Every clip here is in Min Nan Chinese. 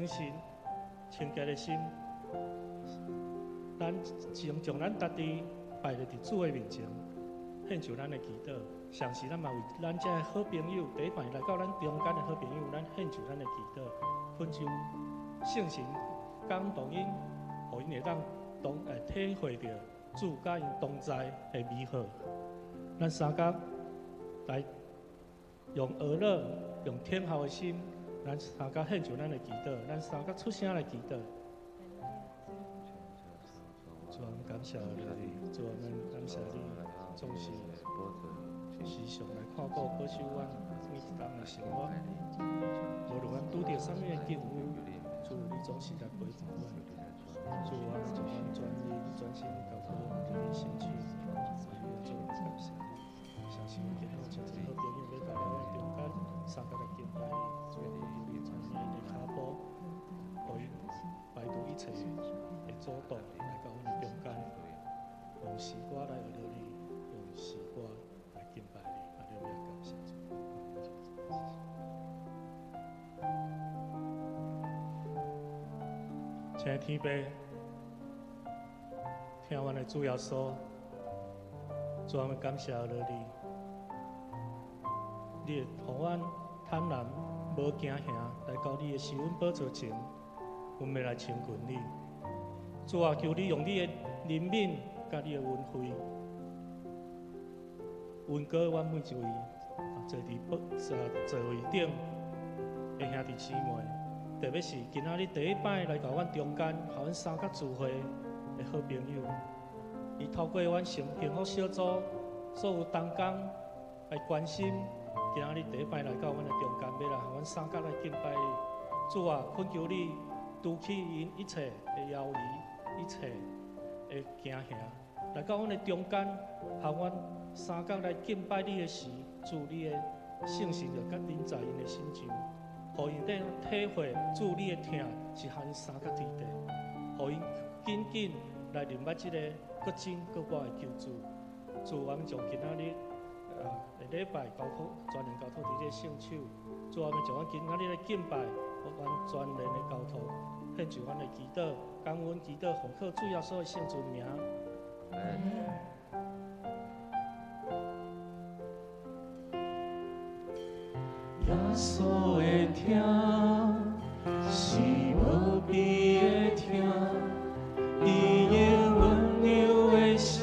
神清潔的心，咱先將咱家己擺佇主的面前，獻上咱的祈禱。同時，咱嘛為咱這个好朋友，第一擺來到咱中間的好朋友，咱獻上咱的祈禱，懇求聖神感動𪜶，予𪜶會當當會體會著主佮𪜶同在的美好。咱相共來用呵咾、用聽候的心，咱相共獻上咱的祈禱，咱相共出聲來祈禱。主啊，感謝你，主啊，咱感謝你，總是時常來看顧保守阮每一冬的生活。無論阮拄著啥物的境遇，主你總是來陪伴阮。主啊，將阮全人全心交託佇你身手，主，感謝你。相信今日有真濟好朋友欲來咱中間，相共來敬拜你。主啊，求你按𪜶的跤步，予𪜶排除一切的阻擋，來到阮的中間，用詩歌來學著你，用詩歌來敬拜你。阿們，感謝主。親愛天父，疼阮的主耶穌，主啊，阮感謝你，你會予阮坦然無驚嚇來到你的施恩寶座前，阮欲來親近你。主啊，求你用你的憐憫佮你的恩惠，恩膏阮每一位坐佇寶座座位頂的兄弟姊妹，特別是今仔日第一擺來到阮中間，予阮相共聚會的好朋友，伊透過阮幸福小組所有同工來關心，今仔日第一擺來到阮的中間，欲來予阮相共來敬拜你。主啊，懇求你除去𪜶一切的猶疑，一切的驚嚇，來到阮的中間，予阮相共來敬拜你的時，主你的聖神就佮臨在𪜶的身上，予𪜶得體會主你的疼是予𪜶相佮對的，予𪜶緊緊來認捌這個閣真閣活的救主。主，我們將今仔日的禮拜交託，全然交託佇你的聖手。主，我們將阮今仔日的敬拜，阮全然的交託，獻上阮的祈禱，感恩祈禱，奉靠主耶穌的聖尊名。耶穌的疼是無比的疼，伊用溫柔的聲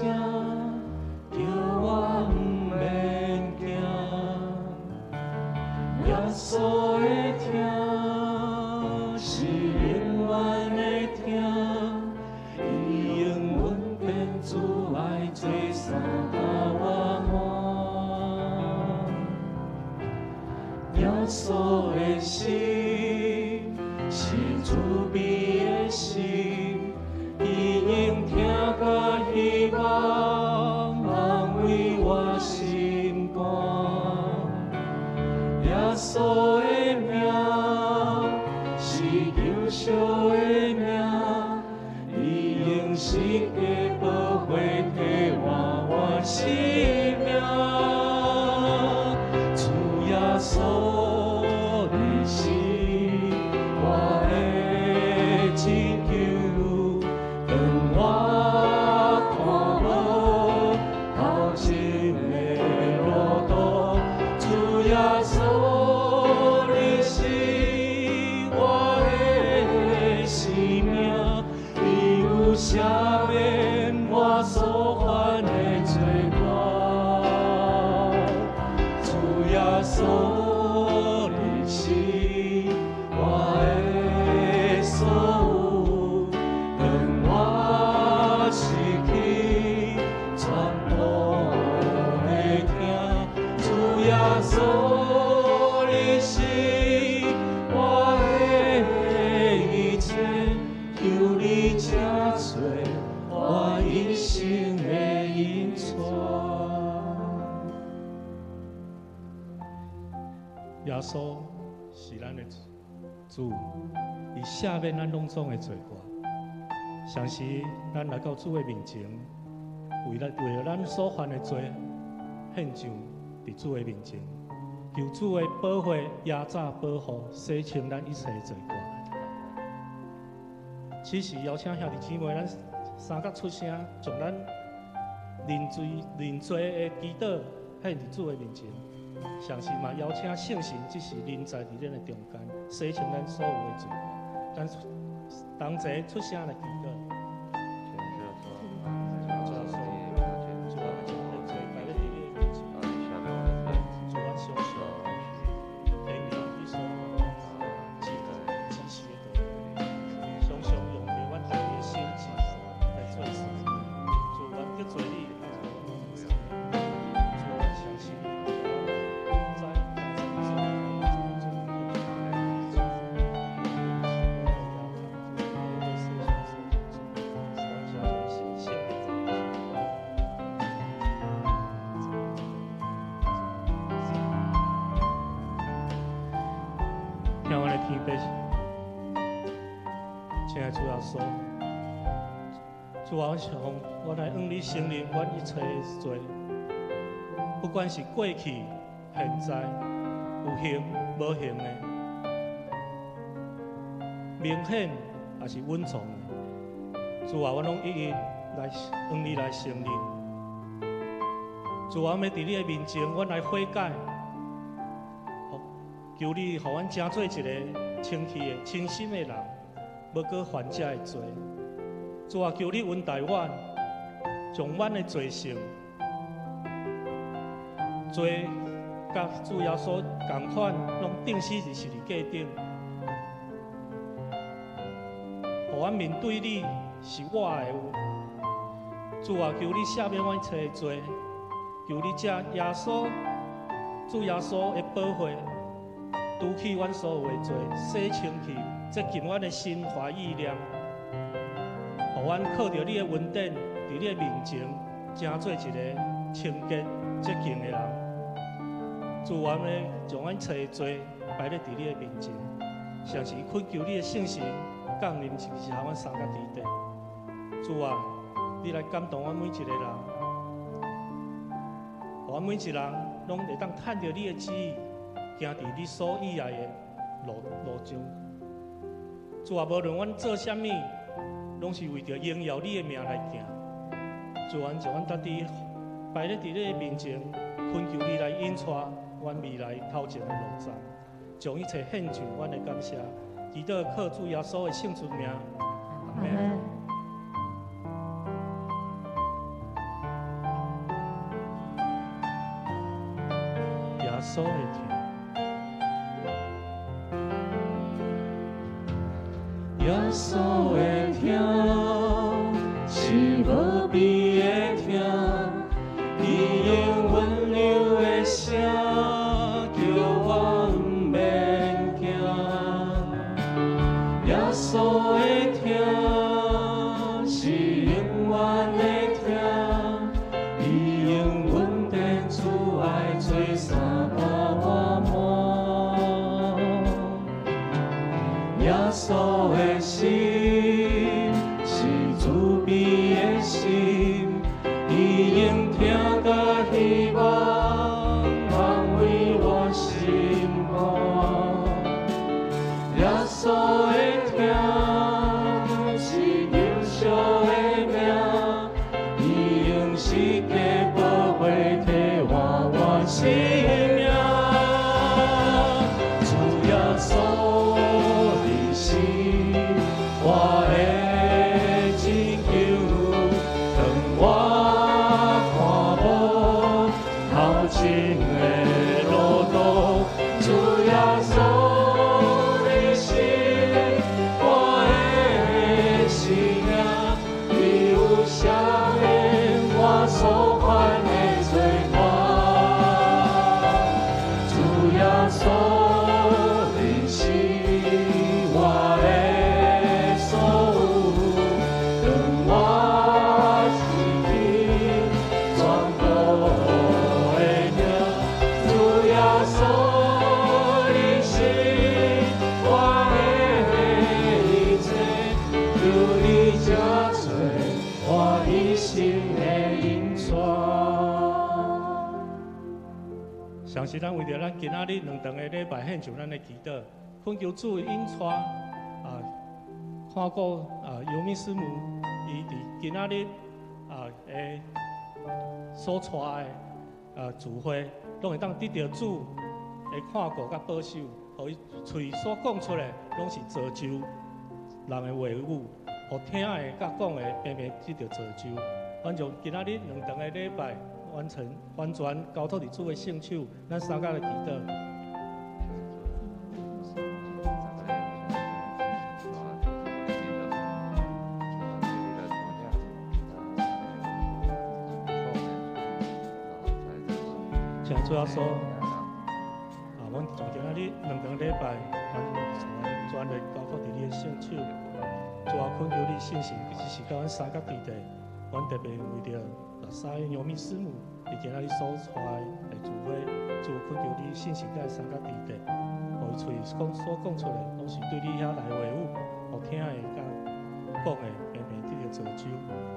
叫我毋免驚。耶穌的疼是永遠的疼，伊永遠變主愛做衫甲我換。耶穌的心是慈悲的心，伊用疼佮希望安慰我心肝。耶穌的名是救贖的名，伊用十架寶血替換我生命。主耶穌，你是我的拯救，當我看無頭前的路途，主耶穌，你是我的生命，你有赦免我所犯的罪過。主耶穌，你是我的所有，當我失去全部的疼，主耶穌，你是我的一切，求你成做我一生的引帶。耶穌是咱的主，伊赦免咱攏總的罪過。同時，咱來到主的面前，為了咱所犯的罪，獻上佇主的面前，求主的寶血壓榨保護，洗清咱一切的罪過。此時邀請兄弟姊妹，咱三角出聲，將咱認罪認罪的祈禱獻佇主的面前。同時嘛，邀請聖神這時臨在佇咱的中間，洗清咱所有的罪過。咱同齊出聲來祈禱。主耶穌，主啊，將咱的罪擺佇你的面前。主，阮相信，天父你所指指示的道路，常常用著阮家己的心智來做事。主，阮得罪你，主，阮相信你，知所聽阮的天父，親愛的主耶穌，主啊，阮想阮來向你承認阮一切的罪，不管是過去、現在，有形無形的，明顯抑是隱藏的，主啊，阮攏一一來向你來承認。主啊，阮欲佇你的面前，阮來悔改。求你予阮成做一个清氣的、清心的人，無閣犯這个罪。主啊，求你恩待阮，將阮的罪性、罪佮主耶穌仝款，攏釘死佇十字架頂，予阮面對你是活的。主啊，求你赦免阮一切的罪，求你藉耶穌、主耶穌的寶血，除去阮所有的罪，洗清去，潔淨阮的心懷意念，予阮靠著你的恩典，佇你的面前，成做一个清潔潔淨的人。主，阮欲將阮一切的罪擺咧佇你的面前，同時懇求你的聖神降臨，是予阮三角之地。主啊，你來感動阮每一个人，予阮每一人攏會當趁著你的旨意，行佇你所喜愛的路上。主啊，無論阮做啥物，攏是為著榮耀你的名來行。主啊，將阮家己擺咧佇你的面前，懇求你來引帶阮未來頭前的路程，將一切獻上阮的感謝，祈禱靠主耶穌的聖尊名，阿們。耶穌的疼。耶穌的疼是無比的疼，伊用溫柔的聲叫我毋免驚。耶穌的疼是永遠的疼，伊用恩典慈愛做衫甲我滿。耶穌的心是慈悲的心，伊用疼佮希望安慰我心肝。耶穌的疼是求惜的命，伊用十架寶血替換我生命。主耶穌，你是我的拯救，當我看無頭前的路途，主耶穌，你是我的生命，你有赦免我所犯的罪過。主耶穌，你是我的所有，當我失去全部的命，主耶穌，你是我的一切，求你成做我一生的引帶。同時，咱為著咱今仔日兩頓的禮拜獻上咱的祈禱，懇求主引帶啊，看顧啊，尤米師母，伊佇今仔日的所帶的聚會，攏會當得著主的看顧佮保守，予伊喙所講出來，攏是造就人的話語，予聽的佮講的平平得著造就。阮將今仔日兩場的禮拜完成完全交託佇主的聖手，咱三甲來祈禱。請主耶穌，阮將今仔日兩場禮拜完全來交託佇你的聖手。主啊，懇求你信心，只是佮阮三甲弟弟，阮特別為著三個尤米師母，佇今仔日所帶的聚會，主懇求你信心佮三甲弟弟，予伊喙講所講出來，攏是對你遐來話語，予聽的佮講的平平得著造就。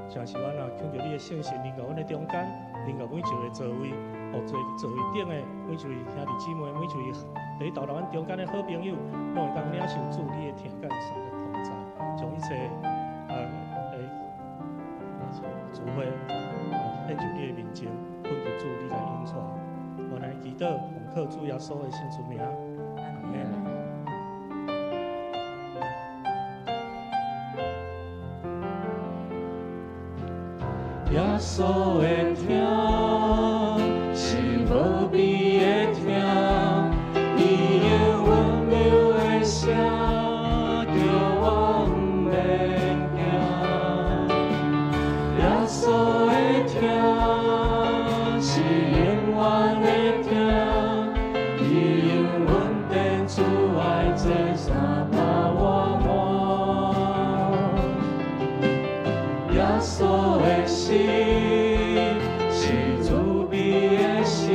誠是阮啊，懇求你的聖神臨到阮的中間，臨到每一個座位，予坐座位頂的每一位兄弟姊妹，每一位佇投入阮中間的好朋友，攏會當領受主你的疼佮三個同在，將一切聚會獻上你的面前，懇求主你來引帶。阮來祈禱，奉靠主耶穌的聖主名，阿們。耶穌的疼是無比的疼，伊用溫柔的聲叫我毋免驚。耶穌的疼是永遠的疼，伊用恩典慈愛這300外滿。耶穌的心是慈悲的心，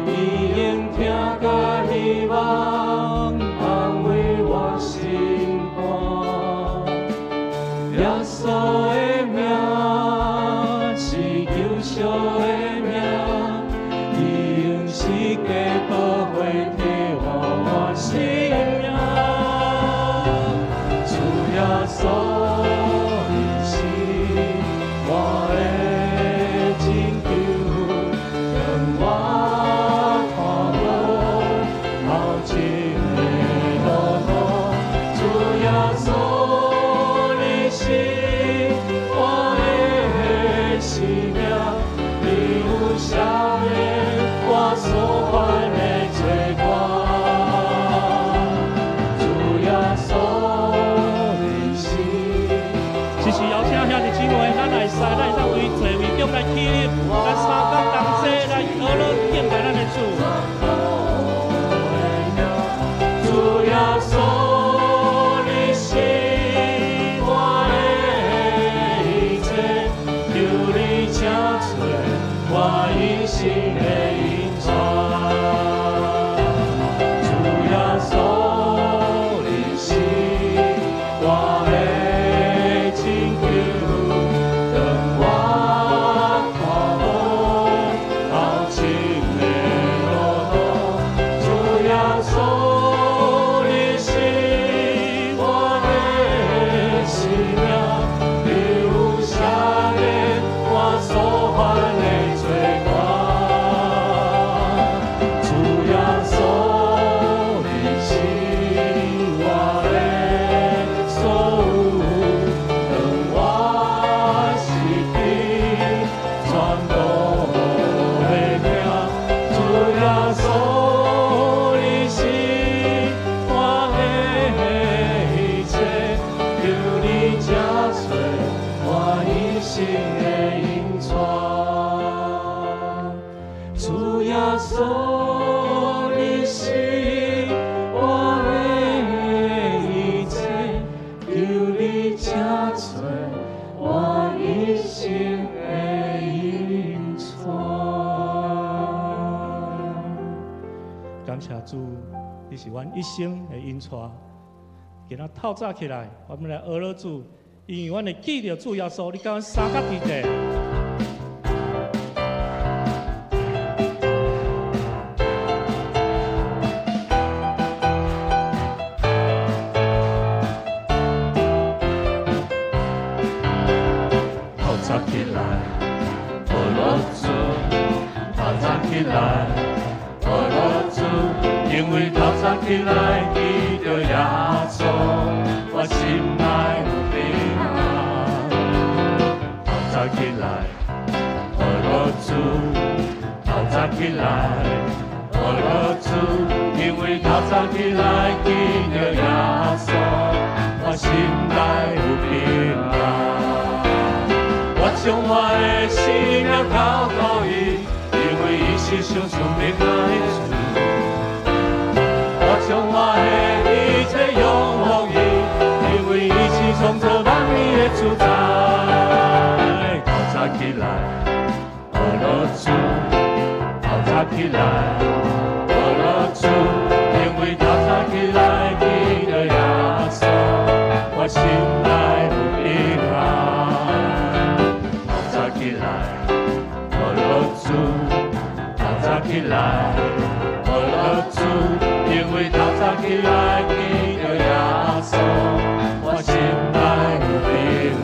伊用疼佮希望安慰我心肝。耶穌的名是救贖的名，伊用十架寶血替換我生命。主耶穌，你是我的拯救，當我看無頭前的路途，主耶穌，你是我的生命，你有赦免我所犯的罪過。主耶穌，你是。這是邀請兄弟姊妹，咱來使，咱會當為座位中來起立，咱三甲同齊來學樂敬拜咱的主。主耶穌，你是我的一切，求你請做我一生的引帶。主耶穌，你是我的拯救，當我看無頭前的路途，主耶穌，你是我的生命，你有赦免我所犯的罪過。主耶穌，你是我的所有，當我失去全部的疼，主耶穌，你是我的一切，求你請做我一生的引帶。主耶穌，你是我的一切，求你請做我一生的引帶。感謝主，你是阮一生的引帶。今仔透早起來，我們來學樂主，因為阮會記著主耶穌，你佮阮三甲弟弟。起來，學樂主，透早起來，學樂主，因為透早起來見著耶穌，我心內有平安。透早起來，學樂主，透早起來，學樂主，因為透早起來見著耶穌，我心內有平安。我將我的生命交託伊，因為伊是賞賜平安的主。我將我的一切仰望伊，因為伊是創造萬物的主宰。透早起來，學樂主，透早起來，學樂主，因為透早起來見著耶穌，我心內有平安。透早起來，學樂主，透早起來，學樂主，因為透早起來見著耶穌，我心內有平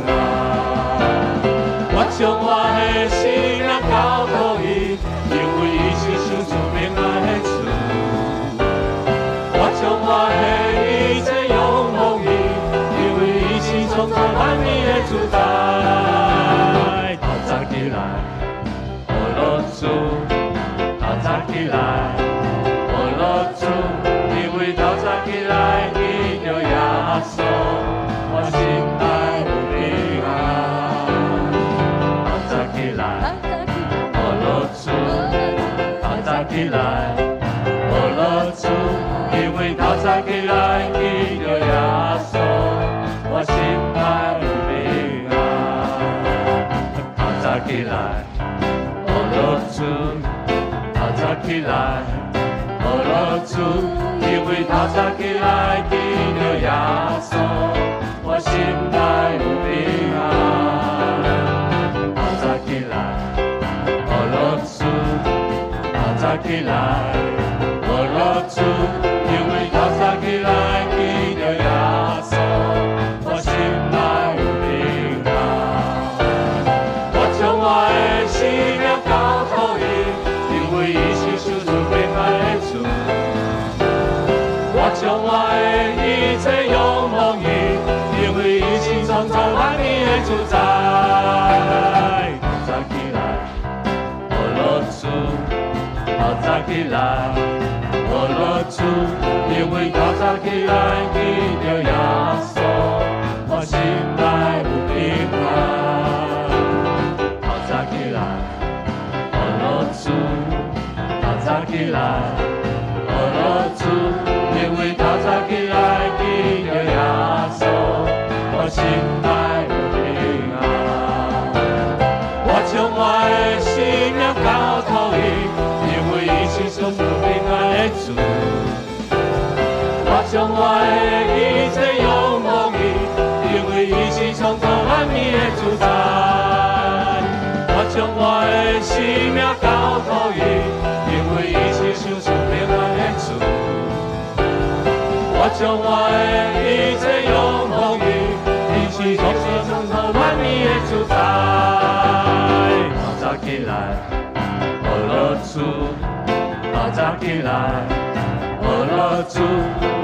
安。我將我的生命交託伊，因為伊是賞賜平安的主。我將我的一切仰望伊，因為伊是創造萬物的主宰。透早起來，學樂主，透早起來，學樂主，因為透早起來見著耶穌，我心內有平安。透早起來，學樂主，透早起來，學樂主，因為透早起來見著耶穌，我心內有平安。透早起來，學樂主，透早起來，學樂主，因為透早起來見著耶穌，我心內有平安。透早起來，學樂主，透早起來，學樂主，因為透早起來見著耶穌，我心內有平安。我將我的生命交託伊，因為伊是賞賜平安的主。我將我的一切仰望伊，因為伊是創造萬物的主宰。透早起來，學樂主，透早起來，學樂主，因為透早起來見著耶穌，我心內有平安。透早起來，學樂主，透早起來，學樂主，因為透早起來見著耶穌，我心內有平安。我將我的生命交託伊，因為伊是賞賜平安的主。我將我的一切仰望伊，因為伊是創造萬物的主宰。我將我的生命交託伊，因為伊是賞賜平安的主。我將我的一切仰望伊，伊是創造萬物的主宰。透早起來，學樂主，透早起來，學樂主，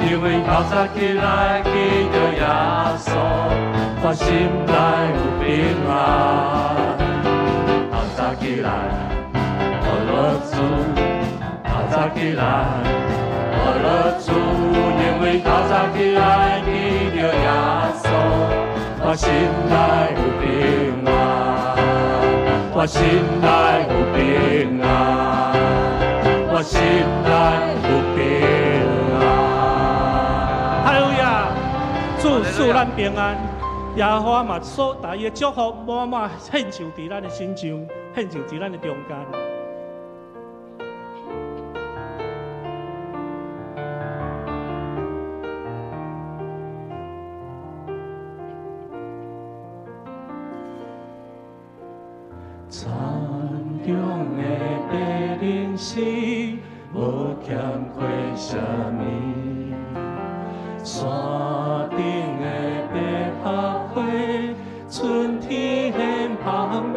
因為透早起來見著耶穌，我心內有平安。透早起來，學樂主，透早起來，學樂主，因為透早起來見著耶穌，我心內有平安。我心內有平安，我心內有平安。哈利路亞，主賜咱平安，耶和華嘛所帶伊的祝福滿滿獻上佇咱的身上，獻上佇咱的中間。田中的白灵时，無欠缺啥物；山頂的百合花，春天顯芳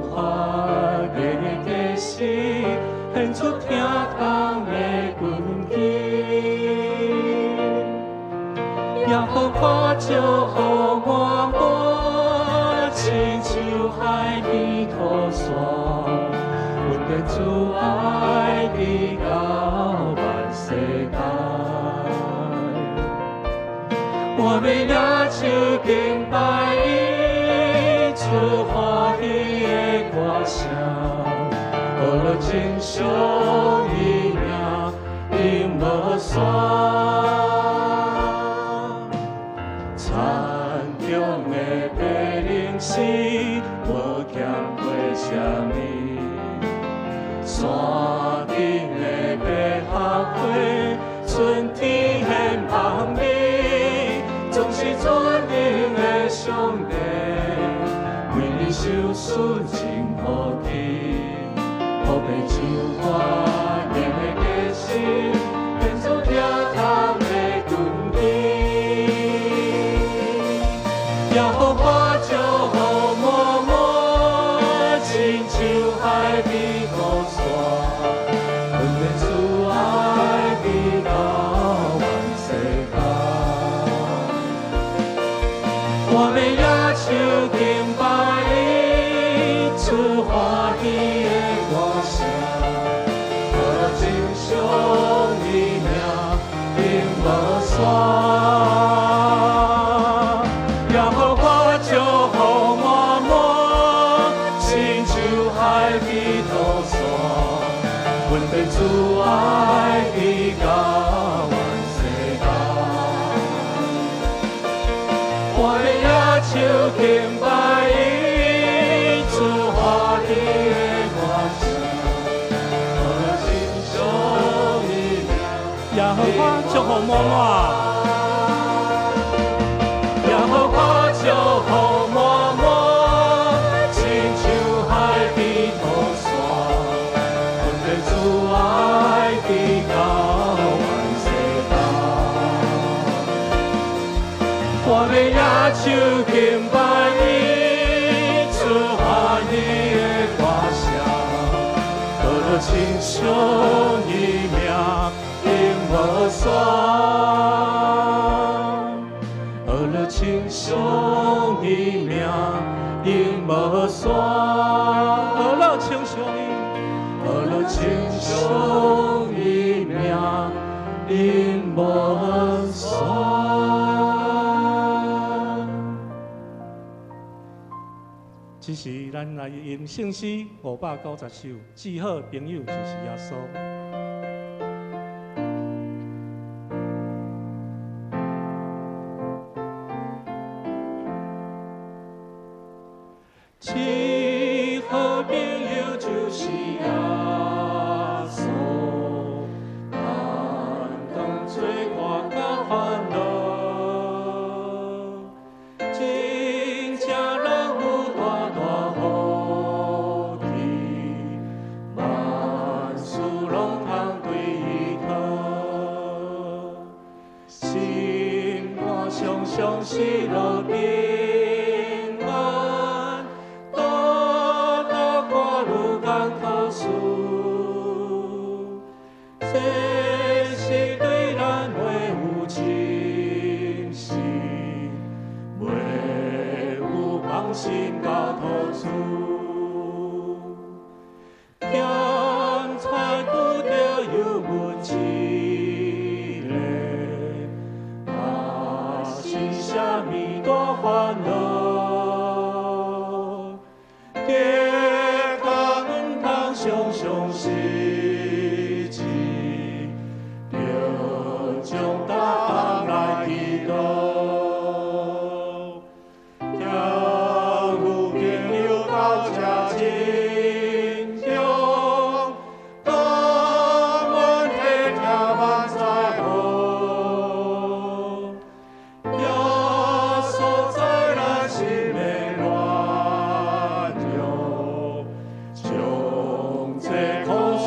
發的歌聲，獻出疼痛的根基。耶和華祝福滿滿，親像海邊塗山，恩典慈愛直到萬世代。我欲舉手敬拜伊，出歡喜的歌聲，呵樂稱頌伊名，永無煞。田中的白靈絲，無欠過啥物；山頂的百合花，春天獻芳味，總是全能的上帝，為你受損真福氣，好比唱歌的歌聲，獻出疼痛的根基。耶和華祝福滿滿，親像海邊塗山，恩典慈愛直到萬世代。我欲舉手敬拜伊，出歡喜的歌聲，呵樂稱頌伊名，永無煞。耶和華祝福滿滿，親像海邊塗山，恩典慈愛直到萬世代。我欲舉手敬拜伊，出歡喜的歌聲，呵樂稱頌伊名。耶和華祝福滿滿。耶和華祝福滿滿，親像海邊塗山，恩典慈愛直到萬世代。我欲舉手敬拜伊，出歡喜的歌聲，呵樂稱頌伊名，永無煞。呵樂稱頌伊名，永無煞。呵樂稱頌伊，呵樂稱頌伊名，永無煞。這時，咱來用聖詩590首，至好朋友就是耶穌。至好朋友就是耶穌，擔當罪過佮煩惱，真正攏有大大福氣，萬事攏通對伊討，心肝常常喜樂平安，倒倒看愈艱苦事，這是對咱袂有情死，袂有放心交託主。咸菜拄著油溫一个，啊是啥物大煩惱？結果毋通常常失志，著將答案來祈禱。交有朋友到這真重，當阮體疼萬載好。耶穌在咱心的軟弱，將這苦事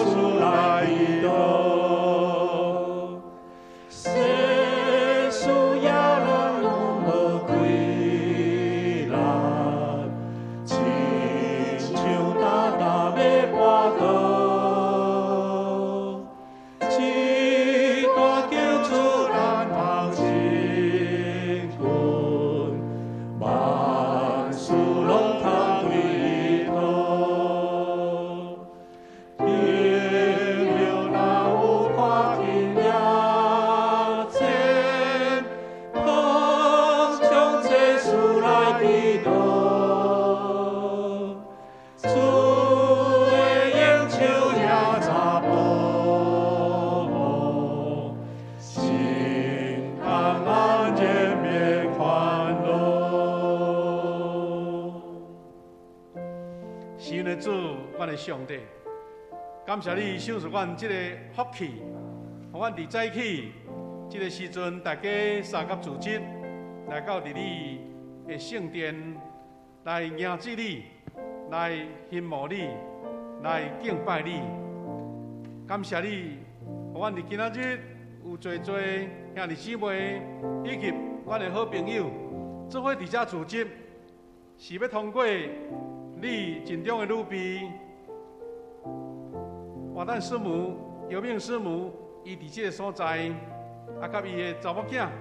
阮的上帝，感謝你賞賜阮這个福氣，予阮佇早起這个時陣，大家三甲組織來到佇你的聖殿來迎接你，來欣慕你，來敬拜你。感謝你，予阮佇今仔日有濟濟兄弟姊妹以及阮的好朋友，做伙佇遮組織，是欲通過你盡忠的女婢，華誕師母、姚敏師母，伊佇這个所在，啊，佮伊的查某囝，啊，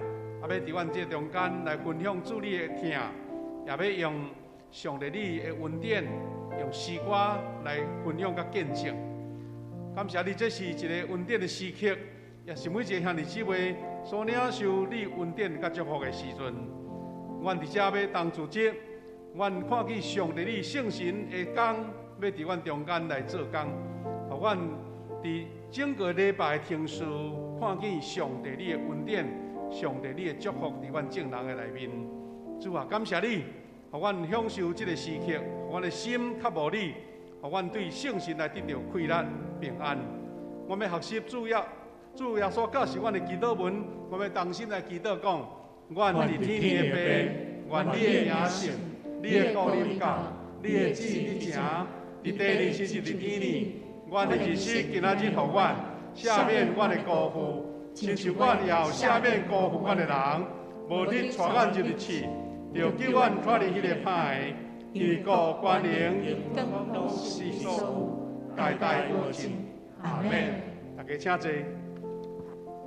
欲佇阮這中間來分享主你的疼，也欲用上帝你的恩典，用詩歌來分享佮見證。感謝你，這是一个恩典的時刻，也是每一个兄弟姊妹所領受你恩典佮祝福的時陣。阮佇遮欲同組織，阮看見上帝你聖神的工，欲佇阮中間來做工，予阮佇整個禮拜的程序，看見上帝你的恩典，上帝你的祝福佇阮眾人的內面。主啊，感謝你，予阮享受這个時刻，予阮的心較無你，予阮對聖神來得著快樂平安。我欲學習主耶穌教示阮的祈禱文，我欲同心來祈禱講：阮佇天的父，願你的名聖，你的國臨到，你的旨意成，佇地裡親像佇天裡。阮的日食今仔日予阮，赦免阮的辜負，親像阮也有赦免辜負阮的人。無得帶阮入去試，著救阮脫離彼个歹的。因為國權能攏是所有，代代無盡。阿門。大家請坐。